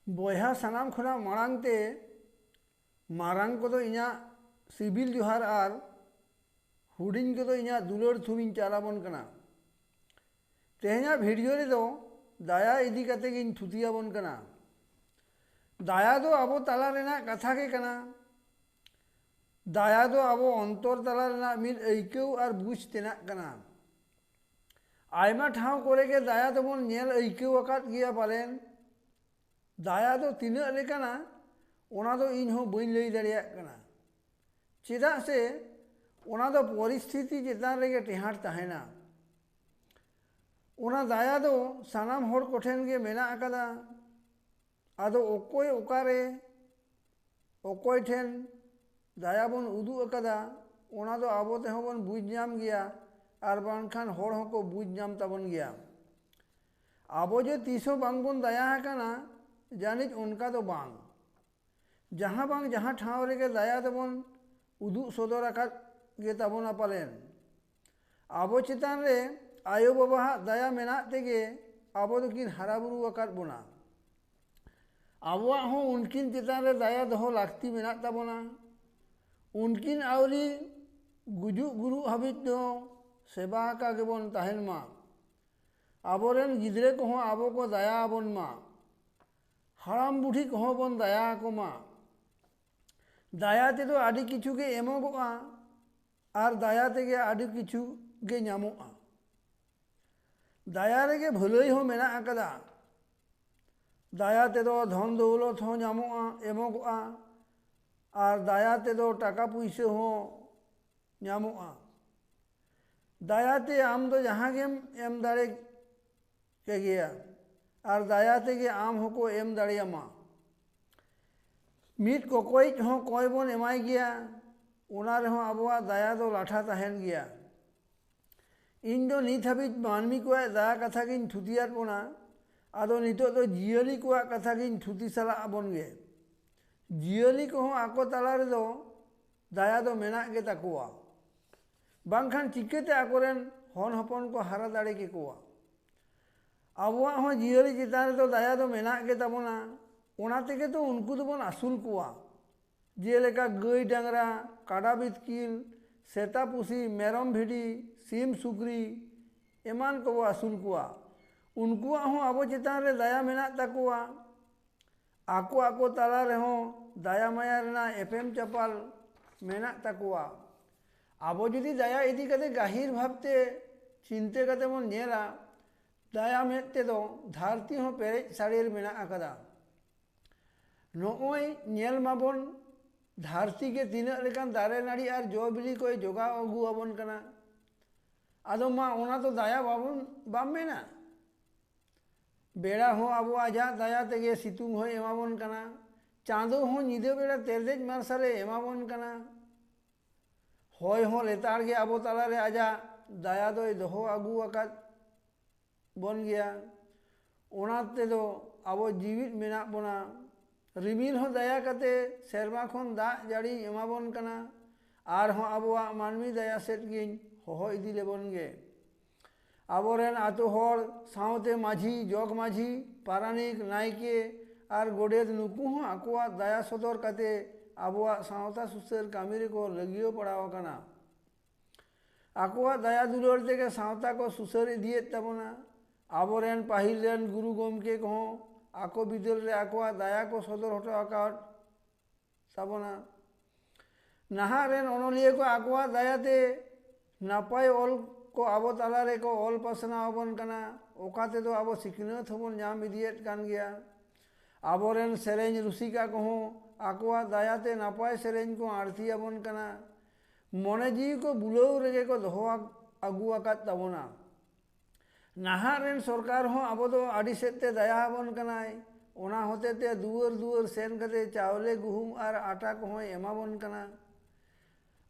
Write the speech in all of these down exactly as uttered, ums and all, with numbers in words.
ᱵᱚᱭᱦᱟ, ᱥᱟᱱᱟᱢ ᱠᱷᱚᱱᱟᱜ ᱢᱟᱲᱟᱝ ᱛᱮ ᱢᱟᱨᱟᱝ ᱠᱚᱫᱚ ᱤᱧᱟᱹᱜ ᱥᱤᱵᱤᱞ ᱡᱚᱦᱟᱨ ᱟᱨ ᱦᱩᱰᱤᱧ ᱠᱚᱫᱚ ᱤᱧᱟᱹᱜ ᱫᱩᱞᱟᱹᱲ ᱛᱷᱩᱢᱤᱧ ᱪᱟᱞ ᱟᱵᱚᱱ ᱠᱟᱱᱟ᱾ ᱛᱮᱦᱮᱧᱟᱜ ᱵᱷᱤᱰᱤᱭᱳ ᱨᱮᱫᱚ ᱫᱟᱭᱟ ᱤᱫᱤ ᱠᱟᱛᱮ ᱜᱤᱧ ᱛᱷᱩᱛᱤ ᱟᱵᱚᱱ ᱠᱟᱱᱟ᱾ ᱫᱟᱭᱟ ᱫᱚ ᱟᱵᱚ ᱛᱟᱞᱟ ᱨᱮᱱᱟᱜ ᱠᱟᱛᱷᱟ ᱜᱮ ᱠᱟᱱᱟ᱾ ᱫᱟᱭᱟ ᱫᱚ ᱟᱵᱚ ᱚᱱᱛᱚᱨ ᱛᱟᱞᱟ ᱨᱮᱱᱟᱜ ᱢᱤᱫ ᱟᱹᱭᱠᱟᱹᱣ ᱟᱨ ᱵᱩᱡᱽ ᱛᱮᱱᱟᱜ ᱠᱟᱱᱟ᱾ ᱟᱭᱢᱟ ᱴᱷᱟᱶ ᱠᱚᱨᱮ ᱜᱮ ᱫᱟᱭᱟ ᱫᱚᱵᱚᱱ ᱧᱮᱞ ᱟᱹᱭᱠᱟᱹᱣ ᱟᱠᱟᱫ ᱜᱮᱭᱟ ᱯᱟᱞᱮᱱ᱾ ᱫᱟᱭᱟ ᱫᱚ ᱛᱤᱱᱟᱹᱜ ᱞᱮᱠᱟᱱᱟ, ᱚᱱᱟ ᱫᱚ ᱤᱧ ᱦᱚᱸ ᱵᱟᱹᱧ ᱞᱟᱹᱭ ᱫᱟᱲᱮᱭᱟᱜ ᱠᱟᱱᱟ᱾ ᱪᱮᱫᱟᱜ ᱥᱮ ᱚᱱᱟ ᱫᱚ ᱯᱚᱨᱤᱥᱛᱷᱤᱛᱤ ᱪᱮᱛᱟᱱ ᱨᱮᱜᱮ ᱴᱮᱦᱟᱸᱴ ᱛᱟᱦᱮᱱᱟ᱾ ᱚᱱᱟ ᱫᱟᱭᱟ ᱫᱚ ᱥᱟᱱᱟᱢ ᱦᱚᱲ ᱠᱚᱴᱷᱮᱱ ᱜᱮ ᱢᱮᱱᱟᱜ ᱟᱠᱟᱫᱟ᱾ ᱟᱫᱚ ᱚᱠᱚᱭ ᱚᱠᱟᱨᱮ ᱚᱠᱚᱭ ᱴᱷᱮᱱ ᱫᱟᱭᱟ ᱵᱚᱱ ᱩᱫᱩᱜ ᱟᱠᱟᱫᱟ, ᱚᱱᱟ ᱫᱚ ᱟᱵᱚ ᱛᱮᱦᱚᱸ ᱵᱚᱱ ᱵᱩᱡᱽ ᱧᱟᱢ ᱜᱮᱭᱟ, ᱟᱨ ᱵᱟᱝᱠᱷᱟᱱ ᱦᱚᱲ ᱦᱚᱸᱠᱚ ᱵᱩᱡᱽ ᱧᱟᱢ ᱛᱟᱵᱚᱱ ᱜᱮᱭᱟ᱾ ᱟᱵᱚ ᱡᱮ ᱛᱤᱥ ᱦᱚᱸ ᱵᱟᱝᱵᱚᱱ ᱫᱟᱭᱟ ᱟᱠᱟᱱᱟ, ᱡᱟᱹᱱᱤᱡ ᱚᱱᱠᱟ ᱫᱚ ᱵᱟᱝ᱾ ᱡᱟᱦᱟᱸ ᱵᱟᱝ ᱡᱟᱦᱟᱸ ᱴᱷᱟᱶ ᱨᱮᱜᱮ ᱫᱟᱭᱟ ᱫᱚᱵᱚᱱ ᱩᱫᱩᱜ ᱥᱚᱫᱚᱨ ᱟᱠᱟᱫ ᱜᱮ ᱛᱟᱵᱚᱱᱟ ᱯᱟᱞᱮᱱ᱾ ᱟᱵᱚ ᱪᱮᱛᱟᱱ ᱨᱮ ᱟᱭᱳ ᱵᱟᱵᱟᱣᱟᱜ ᱫᱟᱭᱟ ᱢᱮᱱᱟᱜ ᱛᱮᱜᱮ ᱟᱵᱚ ᱫᱚᱠᱤᱱ ᱦᱟᱨᱟ ᱵᱩᱨᱩ ᱟᱠᱟᱫ ᱵᱚᱱᱟ᱾ ᱟᱵᱚᱣᱟᱜ ᱦᱚᱸ ᱩᱱᱠᱤᱱ ᱪᱮᱛᱟᱱ ᱨᱮ ᱫᱟᱭᱟ ᱫᱚᱦᱚ ᱞᱟᱹᱠᱛᱤ ᱢᱮᱱᱟᱜ ᱛᱟᱵᱚᱱᱟ᱾ ᱩᱱᱠᱤᱱ ᱟᱹᱣᱨᱤ ᱜᱩᱡᱩᱜ ᱜᱩᱨᱩᱜ ᱦᱟᱹᱵᱤᱡ ᱫᱚ ᱥᱮᱵᱟ ᱟᱠᱟ ᱜᱮᱵᱚᱱ ᱛᱟᱦᱮᱱ ᱢᱟ᱾ ᱟᱵᱚᱨᱮᱱ ᱜᱤᱫᱽᱨᱟᱹ ᱠᱚᱦᱚᱸ ᱟᱵᱚ ᱠᱚ ᱫᱟᱭᱟ ᱟᱵᱚᱱ ᱢᱟ᱾ ᱦᱟᱲᱟᱢ ᱵᱩᱰᱷᱤ ᱠᱚᱦᱚᱸ ᱵᱚᱱ ᱫᱟᱭᱟ ᱟᱠᱚ ᱢᱟ᱾ ᱫᱟᱭᱟ ᱛᱮᱫᱚ ᱟᱹᱰᱤ ᱠᱤᱪᱷᱩ ᱜᱮ ᱮᱢᱚᱜᱚᱜᱼᱟ, ᱟᱨ ᱫᱟᱭᱟ ᱛᱮᱜᱮ ᱟᱹᱰᱤ ᱠᱤᱪᱷᱩ ᱜᱮ ᱧᱟᱢᱚᱜᱼᱟ᱾ ᱫᱟᱭᱟ ᱨᱮᱜᱮ ᱵᱷᱟᱹᱞᱟᱹᱭ ᱦᱚᱸ ᱢᱮᱱᱟᱜ ᱟᱠᱟᱫᱟ᱾ ᱫᱟᱭᱟ ᱛᱮᱫᱚ ᱫᱷᱚᱱ ᱫᱚᱣᱞᱚᱛ ᱦᱚᱸ ᱧᱟᱢᱚᱜᱼᱟ, ᱮᱢᱚᱜᱚᱜᱼᱟ, ᱟᱨ ᱫᱟᱭᱟ ᱛᱮᱫᱚ ᱴᱟᱠᱟ ᱯᱩᱭᱥᱟᱹ ᱦᱚᱸ ᱧᱟᱢᱚᱜᱼᱟ᱾ ᱫᱟᱭᱟᱛᱮ ᱟᱢ ᱫᱚ ᱡᱟᱦᱟᱸ ᱜᱮᱢ ᱮᱢ ᱫᱟᱲᱮ ᱠᱮᱜᱮᱭᱟ, ᱟᱨ ᱫᱟᱭᱟ ᱛᱮᱜᱮ ᱟᱢ ᱦᱚᱸᱠᱚ ᱮᱢ ᱫᱟᱲᱮᱭᱟᱢᱟ᱾ ᱢᱤᱫ ᱠᱚᱠᱚᱭᱤᱡ ᱦᱚᱸ ᱠᱚᱭ ᱵᱚᱱ ᱮᱢᱟᱭ ᱜᱮᱭᱟ, ᱚᱱᱟ ᱨᱮᱦᱚᱸ ᱟᱵᱚᱣᱟᱜ ᱫᱟᱭᱟ ᱫᱚ ᱞᱟᱴᱷᱟ ᱛᱟᱦᱮᱱ ᱜᱮᱭᱟ᱾ ᱤᱧ ᱫᱚ ᱱᱤᱛ ᱦᱟᱹᱵᱤᱡ ᱢᱟᱹᱱᱢᱤ ᱠᱚᱣᱟᱜ ᱫᱟᱭᱟ ᱠᱟᱛᱷᱟ ᱜᱤᱧ ᱛᱷᱩᱛᱤᱭᱟᱫ ᱵᱚᱱᱟ, ᱟᱫᱚ ᱱᱤᱛᱚᱜ ᱫᱚ ᱡᱤᱭᱟᱹᱞᱤ ᱠᱚᱣᱟᱜ ᱠᱟᱛᱷᱟ ᱜᱤᱧ ᱛᱷᱩᱛᱤ ᱥᱟᱞᱟᱜ ᱟᱵᱚᱱ ᱜᱮ᱾ ᱡᱤᱭᱟᱹᱞᱤ ᱠᱚᱦᱚᱸ ᱟᱠᱚ ᱛᱟᱞᱟ ᱨᱮᱫᱚ ᱫᱟᱭᱟ ᱫᱚ ᱢᱮᱱᱟᱜ ᱜᱮ ᱛᱟᱠᱚᱣᱟ, ᱵᱟᱝᱠᱷᱟᱱ ᱪᱤᱠᱟᱹᱛᱮ ᱟᱠᱚᱨᱮᱱ ᱦᱚᱱ ᱦᱚᱯᱚᱱ ᱠᱚ ᱦᱟᱨᱟ ᱫᱟᱲᱮ ᱠᱮᱠᱚᱣᱟ? ᱟᱵᱚᱣᱟᱜ ᱦᱚᱸ ᱡᱤᱭᱟᱹᱞᱤ ᱪᱮᱛᱟᱱ ᱨᱮᱫᱚ ᱫᱟᱭᱟ ᱫᱚ ᱢᱮᱱᱟᱜ ᱜᱮ ᱛᱟᱵᱚᱱᱟ᱾ ᱚᱱᱟ ᱛᱮᱜᱮ ᱛᱚ ᱩᱱᱠᱩ ᱫᱚᱵᱚᱱ ᱟᱹᱥᱩᱞ ᱠᱚᱣᱟ᱾ ᱡᱮᱞᱮᱠᱟ ᱜᱟᱹᱭ ᱰᱟᱝᱨᱟ, ᱠᱟᱰᱟ ᱵᱤᱛᱠᱤᱞ, ᱥᱮᱛᱟ ᱯᱩᱥᱤ, ᱢᱮᱨᱚᱢ ᱵᱷᱤᱰᱤ, ᱥᱤᱢ ᱥᱩᱠᱨᱤ ᱮᱢᱟᱱ ᱠᱚᱵᱚ ᱟᱹᱥᱩᱞ ᱠᱚᱣᱟ᱾ ᱩᱱᱠᱩᱣᱟᱜ ᱦᱚᱸ ᱟᱵᱚ ᱪᱮᱛᱟᱱ ᱨᱮ ᱫᱟᱭᱟ ᱢᱮᱱᱟᱜ ᱛᱟᱠᱚᱣᱟ᱾ ᱟᱠᱚ ᱟᱠᱚ ᱛᱟᱞᱟ ᱨᱮᱦᱚᱸ ᱫᱟᱭᱟ ᱢᱟᱭᱟ ᱨᱮᱱᱟᱜ ᱮᱯᱮᱢ ᱪᱟᱯᱟᱞ ᱢᱮᱱᱟᱜ ᱛᱟᱠᱚᱣᱟ᱾ ᱟᱵᱚ ᱡᱩᱫᱤ ᱫᱟᱭᱟ ᱤᱫᱤ ᱠᱟᱛᱮ ᱜᱟᱹᱦᱤᱨ ᱵᱷᱟᱵᱽᱛᱮ ᱪᱤᱱᱛᱟᱹ ᱠᱟᱛᱮ ᱵᱚᱱ ᱧᱮᱞᱟ, ᱫᱟᱭᱟ ᱢᱮᱫ ᱛᱮᱫᱚ ᱫᱷᱟᱹᱨᱛᱤ ᱦᱚᱸ ᱯᱮᱨᱮᱡ ᱥᱟᱲᱮᱨ ᱢᱮᱱᱟᱜ ᱟᱠᱟᱫᱟ᱾ ᱱᱚᱜᱼᱚᱭ ᱧᱮᱞ ᱢᱟᱵᱚᱱ, ᱫᱷᱟᱹᱨᱛᱤ ᱜᱮ ᱛᱤᱱᱟᱹᱜ ᱞᱮᱠᱟᱱ ᱫᱟᱨᱮ ᱱᱟᱹᱲᱤ ᱟᱨ ᱡᱚ ᱵᱤᱞᱤ ᱠᱚᱭ ᱡᱚᱜᱟᱣ ᱟᱹᱜᱩ ᱟᱵᱚᱱ ᱠᱟᱱᱟ᱾ ᱟᱫᱚ ᱢᱟ ᱚᱱᱟ ᱫᱚ ᱫᱟᱭᱟ ᱵᱟᱵᱚᱱ, ᱵᱟᱢ ᱢᱮᱱᱟ? ᱵᱮᱲᱟ ᱦᱚᱸ ᱟᱵᱚ ᱟᱡᱟᱜ ᱫᱟᱭᱟ ᱛᱮᱜᱮ ᱥᱤᱛᱩᱝ ᱦᱚᱸᱭ ᱮᱢᱟᱵᱚᱱ ᱠᱟᱱᱟ᱾ ᱪᱟᱸᱫᱚ ᱦᱚᱸ ᱧᱤᱫᱟᱹ ᱵᱮᱲᱟ ᱛᱮᱨᱫᱮᱡ ᱢᱟᱨᱥᱟᱞᱮ ᱮᱢᱟᱵᱚᱱ ᱠᱟᱱᱟ᱾ ᱦᱚᱭ ᱦᱚᱸ ᱞᱮᱛᱟᱲ ᱜᱮ ᱟᱵᱚ ᱛᱟᱞᱟᱨᱮ ᱟᱡᱟᱜ ᱫᱟᱭᱟ ᱫᱚᱭ ᱫᱚᱦᱚ ᱟᱹᱜᱩ ᱟᱠᱟᱫ ᱵᱚᱱ ᱜᱮᱭᱟ᱾ ᱚᱱᱟ ᱛᱮᱫᱚ ᱟᱵᱚ ᱡᱤᱣᱤᱫ ᱢᱮᱱᱟᱜ ᱵᱚᱱᱟ᱾ ᱨᱤᱢᱤᱞ ᱦᱚᱸ ᱫᱟᱭᱟ ᱠᱟᱛᱮ ᱥᱮᱨᱢᱟ ᱠᱷᱚᱱ ᱫᱟᱜ ᱡᱟᱹᱲᱤᱭ ᱮᱢᱟᱵᱚᱱ ᱠᱟᱱᱟ᱾ ᱟᱨᱦᱚᱸ ᱟᱵᱚᱣᱟᱜ ᱢᱟᱹᱱᱢᱤ ᱫᱟᱭᱟ ᱥᱮᱫ ᱜᱤᱧ ᱦᱚᱦᱚ ᱤᱫᱤ ᱞᱮᱵᱚᱱ ᱜᱮ᱾ ᱟᱵᱚᱨᱮᱱ ᱟᱛᱳ ᱦᱚᱲ ᱥᱟᱶᱛᱮ ᱢᱟᱹᱡᱷᱤ, ᱡᱚᱜᱽ ᱢᱟᱹᱡᱷᱤ, ᱯᱟᱨᱟᱱᱤᱠ, ᱱᱟᱭᱠᱮ ᱟᱨ ᱜᱚᱰᱮᱛ, ᱱᱩᱠᱩ ᱦᱚᱸ ᱟᱠᱚᱣᱟᱜ ᱫᱟᱭᱟ ᱥᱚᱫᱚᱨ ᱠᱟᱛᱮ ᱟᱵᱚᱣᱟᱜ ᱥᱟᱶᱛᱟ ᱥᱩᱥᱟᱹᱨ ᱠᱟᱹᱢᱤ ᱨᱮᱠᱚ ᱞᱟᱹᱜᱤᱭᱟᱹᱣ ᱯᱟᱲᱟᱣ ᱟᱠᱟᱱᱟ᱾ ᱟᱠᱚᱣᱟᱜ ᱫᱟᱭᱟ ᱫᱩᱞᱟᱹᱲ ᱛᱮᱜᱮ ᱥᱟᱶᱛᱟ ᱠᱚ ᱥᱩᱥᱟᱹᱨ ᱤᱫᱤᱭᱮᱫ ᱛᱟᱵᱚᱱᱟ᱾ ᱟᱵᱚᱨᱮᱱ ᱯᱟᱹᱦᱤᱞ ᱨᱮᱱ ᱜᱩᱨᱩ ᱜᱚᱢᱠᱮ ᱠᱚᱦᱚᱸ ᱟᱠᱚ ᱵᱤᱫᱟᱹᱞ ᱨᱮ ᱟᱠᱚᱣᱟᱜ ᱫᱟᱭᱟ ᱠᱚ ᱥᱚᱫᱚᱨ ᱦᱚᱴᱚ ᱟᱠᱟᱫ ᱛᱟᱵᱚᱱᱟ᱾ ᱱᱟᱦᱟᱜ ᱨᱮᱱ ᱚᱱᱚᱞᱤᱭᱟᱹ ᱠᱚ ᱟᱠᱚᱣᱟᱜ ᱫᱟᱭᱟᱛᱮ ᱱᱟᱯᱟᱭ ᱚᱞ ᱠᱚ ᱟᱵᱚ ᱛᱟᱞᱟ ᱨᱮᱠᱚ ᱚᱞ ᱯᱟᱥᱱᱟᱣ ᱟᱵᱚᱱ ᱠᱟᱱᱟ, ᱚᱠᱟ ᱛᱮᱫᱚ ᱟᱵᱚ ᱥᱤᱠᱷᱱᱟᱹᱛ ᱦᱚᱸᱵᱚᱱ ᱧᱟᱢ ᱤᱫᱤᱭᱮᱫ ᱠᱟᱱ ᱜᱮᱭᱟ᱾ ᱟᱵᱚᱨᱮᱱ ᱥᱮᱨᱮᱧ ᱨᱩᱥᱤᱠᱟ ᱠᱚᱦᱚᱸ ᱟᱠᱚᱣᱟᱜ ᱫᱟᱭᱟᱛᱮ ᱱᱟᱯᱟᱭ ᱥᱮᱨᱮᱧ ᱠᱚ ᱟᱬᱛᱤ ᱟᱵᱚᱱ ᱠᱟᱱᱟ᱾ ᱢᱚᱱᱮ ᱡᱤᱣᱤ ᱠᱚ ᱵᱩᱞᱟᱹᱣ ᱨᱮᱜᱮ ᱠᱚ ᱫᱚᱦᱚ ᱟᱠ-, ᱟᱹᱜᱩ ᱟᱠᱟᱫ ᱛᱟᱵᱚᱱᱟ᱾ ᱱᱟᱦᱟᱜ ᱨᱮᱱ ᱥᱚᱨᱠᱟᱨ ᱦᱚᱸ ᱟᱵᱚ ᱫᱚ ᱟᱹᱰᱤ ᱥᱮᱫ ᱛᱮ ᱫᱟᱭᱟ ᱟᱵᱚᱱ ᱠᱟᱱᱟᱭ᱾ ᱚᱱᱟ ᱦᱚᱛᱮ ᱛᱮ ᱫᱩᱣᱟᱹᱨ ᱫᱩᱣᱟᱹᱨ ᱥᱮᱱ ᱠᱟᱛᱮ ᱪᱟᱣᱞᱮ, ᱜᱩᱦᱩᱢ ᱟᱨ ᱟᱴᱟ ᱠᱚᱦᱚᱸᱭ ᱮᱢᱟᱵᱚᱱ ᱠᱟᱱᱟ᱾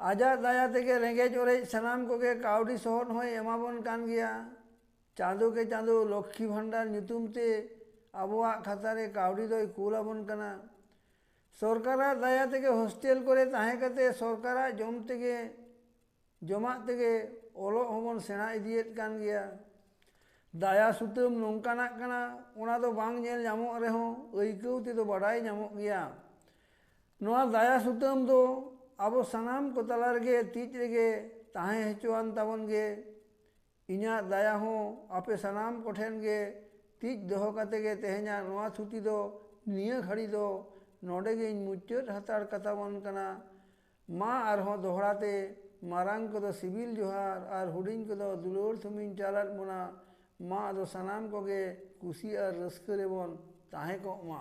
ᱟᱡᱟᱜ ᱫᱟᱭᱟ ᱛᱮᱜᱮ ᱨᱮᱸᱜᱮᱡ ᱚᱨᱮᱡ ᱥᱟᱱᱟᱢ ᱠᱚᱜᱮ ᱠᱟᱹᱣᱰᱤ ᱥᱚᱦᱚᱫ ᱦᱚᱸᱭ ᱮᱢᱟᱵᱚᱱ ᱠᱟᱱ ᱜᱮᱭᱟ᱾ ᱪᱟᱸᱫᱚ ᱠᱮ ᱪᱟᱸᱫᱚ ᱞᱚᱠᱠᱷᱤ ᱵᱷᱟᱱᱰᱟᱨ ᱧᱩᱛᱩᱢ ᱛᱮ ᱟᱵᱚᱣᱟᱜ ᱠᱷᱟᱛᱟ ᱨᱮ ᱠᱟᱹᱣᱰᱤ ᱫᱚᱭ ᱠᱩᱞ ᱟᱵᱚᱱ ᱠᱟᱱᱟ᱾ ᱥᱚᱨᱠᱟᱨᱟᱜ ᱫᱟᱭᱟ ᱛᱮᱜᱮ ᱦᱳᱥᱴᱮᱞ ᱠᱚᱨᱮ ᱛᱟᱦᱮᱸ ᱠᱟᱛᱮ ᱥᱚᱨᱠᱟᱨᱟᱜ ᱡᱚᱢ ᱛᱮᱜᱮ, ᱡᱚᱢᱟᱜ ᱛᱮᱜᱮ ᱚᱞᱚᱜ ᱦᱚᱸᱵᱚᱱ ᱥᱮᱬᱟ ᱤᱫᱤᱭᱮᱫ ᱠᱟᱱ ᱜᱮᱭᱟ᱾ ᱫᱟᱭᱟ ᱥᱩᱛᱟᱹᱢ ᱱᱚᱝᱠᱟᱱᱟᱜ ᱠᱟᱱᱟ, ᱚᱱᱟ ᱫᱚ ᱵᱟᱝ ᱧᱮᱞ ᱧᱟᱢᱚᱜ ᱨᱮᱦᱚᱸ ᱟᱹᱭᱠᱟᱹᱣ ᱛᱮᱫᱚ ᱵᱟᱰᱟᱭ ᱧᱟᱢᱚᱜ ᱜᱮᱭᱟ᱾ ᱱᱚᱣᱟ ᱫᱟᱭᱟ ᱥᱩᱛᱟᱹᱢ ᱫᱚ ᱟᱵᱚ ᱥᱟᱱᱟᱢ ᱠᱚ ᱛᱟᱞᱟ ᱨᱮᱜᱮ ᱛᱤᱡ ᱨᱮᱜᱮ ᱛᱟᱦᱮᱸ ᱦᱚᱪᱚᱣᱟᱱ ᱛᱟᱵᱚᱱ ᱜᱮ᱾ ᱤᱧᱟᱹᱜ ᱫᱟᱭᱟ ᱦᱚᱸ ᱟᱯᱮ ᱥᱟᱱᱟᱢ ᱠᱚᱴᱷᱮᱱ ᱜᱮ ᱛᱤᱡ ᱫᱚᱦᱚ ᱠᱟᱛᱮ ᱜᱮ ᱛᱮᱦᱮᱧᱟᱜ ᱱᱚᱣᱟ ᱛᱷᱩᱛᱤ ᱫᱚ ᱱᱤᱭᱟᱹ ᱜᱷᱟᱹᱲᱤ ᱫᱚ ᱱᱚᱰᱮ ᱜᱤᱧ ᱢᱩᱪᱟᱹᱫ ᱦᱟᱛᱟᱲ ᱠᱟᱛᱟᱵᱚᱱ ᱠᱟᱱᱟ᱾ ᱢᱟ ᱟᱨᱦᱚᱸ ᱫᱚᱦᱲᱟ ᱛᱮ ᱢᱟᱨᱟᱝ ᱠᱚᱫᱚ ᱥᱤᱵᱤᱞ ᱡᱚᱦᱟᱨ ᱟᱨ ᱦᱩᱰᱤᱧ ᱠᱚᱫᱚ ᱫᱩᱞᱟᱹᱲ ᱛᱷᱩᱢᱤᱧ ᱪᱟᱞᱟᱫ ᱵᱚᱱᱟ᱾ ᱢᱟ ᱟᱫᱚ ᱥᱟᱱᱟᱢ ᱠᱚᱜᱮ ᱠᱩᱥᱤ ᱟᱨ ᱨᱟᱹᱥᱠᱟᱹ ᱨᱮᱵᱚᱱ ᱛᱟᱦᱮᱸ ᱠᱚᱜ ᱢᱟ᱾